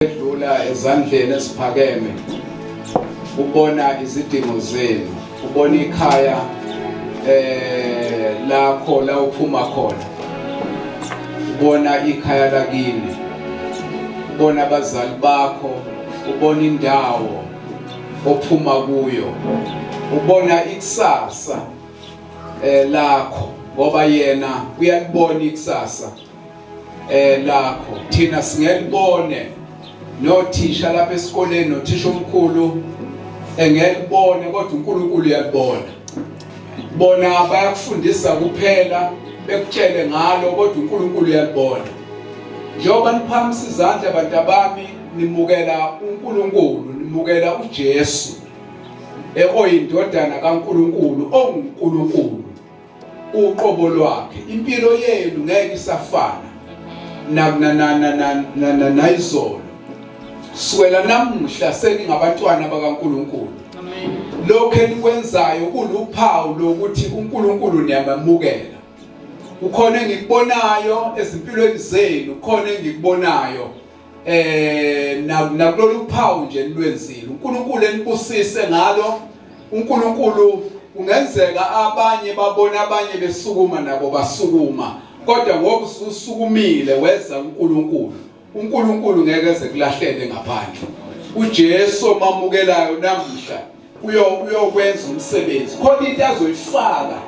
Edlula ezandleni eziphakeme ubona izidingo zenu, ubona ikhaya lakho la uphuma khona, ubona ikhaya lakini, ubona abazali bakho, ubona indawo ophuma kuyo, ubona ikusasa lakho, ngoba yena uyalibona ikusasa lakho. Thina singelibone, nothisha lapha esikoleni, nothisha omkhulu engelibone, kodwa uNkulunkulu uyalibona. Bona bayakufundisa kuphela, bekutshele ngalo, kodwa uNkulunkulu uyalibona. Njengoba niphakamisa izandla, abantu abami, nimukela uNkulunkulu, nimukela uJesu oyindodana kaNkulunkulu, onguNkulunkulu uqobo lwakhe. Impilo yenu ngeke isafana na nayizolo. Kusukela namuhla seningabantwana bakaNkulunkulu. Amen. Lokho enikwenzayo kuluphawu lokuthi uNkulunkulu niyamamukela. Kukhona engikubonayo ezimpilweni zenu, kukhona engikubonayo nakulolu phawu nje nilwenzile. uNkulunkulu enibusise ngalo. uNkulunkulu, kungenzeka abanye babona abanye besukuma, nabo basukuma, kodwa ngoba ususukumile weza uNkulunkulu, uNkulunkulu ngeke eze kulahlele ngaphandle. uJesu omamukelayo namuhla uyokwenza umsebenzi, khona into azoyifaka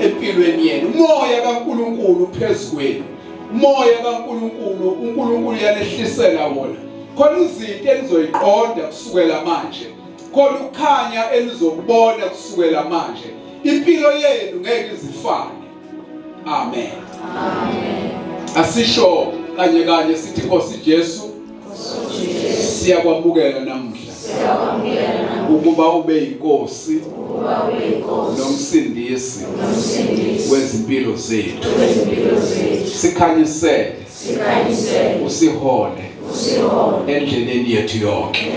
empilweni yenu. Umoya kaNkulunkulu phezu kwenu, umoya kaNkulunkulu, uNkulunkulu uyanehlisela wona. Khona izinto enizoyiqonda kusukela manje, khona ukukhanya enizokubona kusukela manje. Impilo yenu ngeke izifane. Amen. Amen. Asisho kanye kanye sithi, Nkosi Jesu, siyakwamukela namuhla ukuba ube yinkosi nomsindisi wezimpilo zethu. Sikhanyisele, usihole endleleni yethu yonke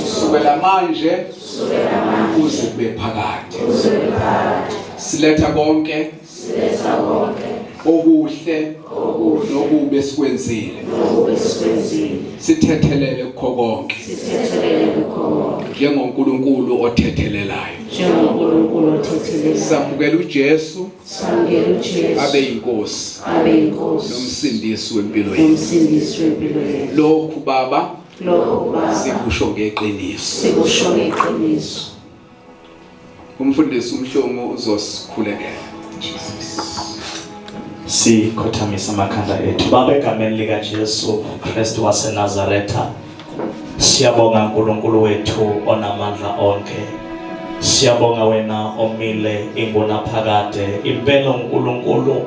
kusukela manje kuze kube phakade. Siletha konke okuhle nokubi esikwenzile, sithethelele kukho konke njengoNkulunkulu othethelelayo. NjengoNkulunkulu othethelelayo. Samukela uJesu Samukela uJesu abe yinkosi abe yinkosi nomsindisi wempilo yethu. Nomsindisi wempilo yethu. Lokhu Baba, Lokhu Baba, sikusho ngeqiniso. Sikusho ngeqiniso. Umfundisi uMhlongo uzosikhulekela. Jesus. Sikhothamisa amakhanda ethu. Baba, egameni lika Jesu Kristu waseNazaretha, siyabonga uNkulunkulu wethu onamandla onke. Siyabonga wena omile ingunaphakade. Impela uNkulunkulu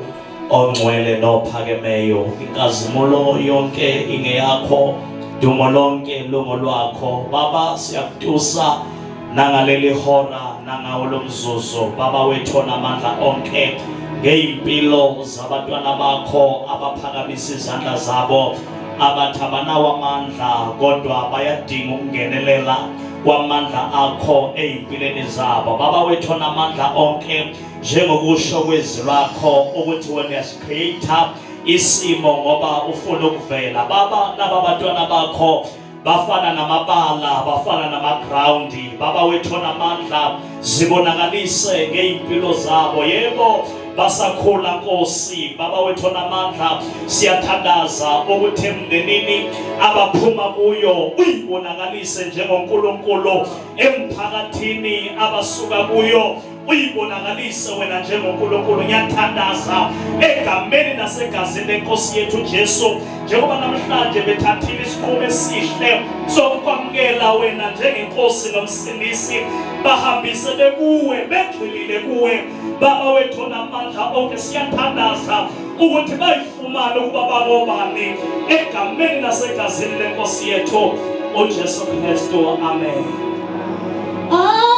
ongcwele nophakemeyo. Inkazimulo yonke ingeyakho, dumo lonke lungolwakho. Baba, siyakutusa nangaleli hora nangawo lomzuzu, Baba wethu onamandla onke, ngeyimpilo zabantwana bakho abaphakamisa izandla zabo, abathi abanawo amandla kodwa bayadinga ukungenelela kwamandla akho ezimpilweni zabo. Baba wethu onamandla onke, njengokusho kwezwi lakho ukuthi wena uyasicreate isimo ngoba ufuna ukuvela. Baba, laba bantwana bakho bafana namabala, bafana namagraundi. Baba wethu onamandla, zibonakalise ngeimpilo zabo. Yebo, basakhula Nkosi. Baba wethu onamandla, siyathandaza ukuthi emndenini abaphuma kuyo uyibonakalise njengoNkulunkulu, emphakathini abasuka kuyo uyibonakalise wena njengoNkulunkulu. Ngiyathandaza egameni nasegazini lenkosi yethu Jesu, njengoba namhlanje bethathile isinqumo esihle sokukwamukela wena njengenkosi nomsindisi, bahambise bekuwe, begxilile kuwe. Baba wethu onamandla onke, siyathandaza ukuthi bayifumane ukuba bangobani egameni nasegazini lenkosi yethu uJesu Kristu. Amen. Ah.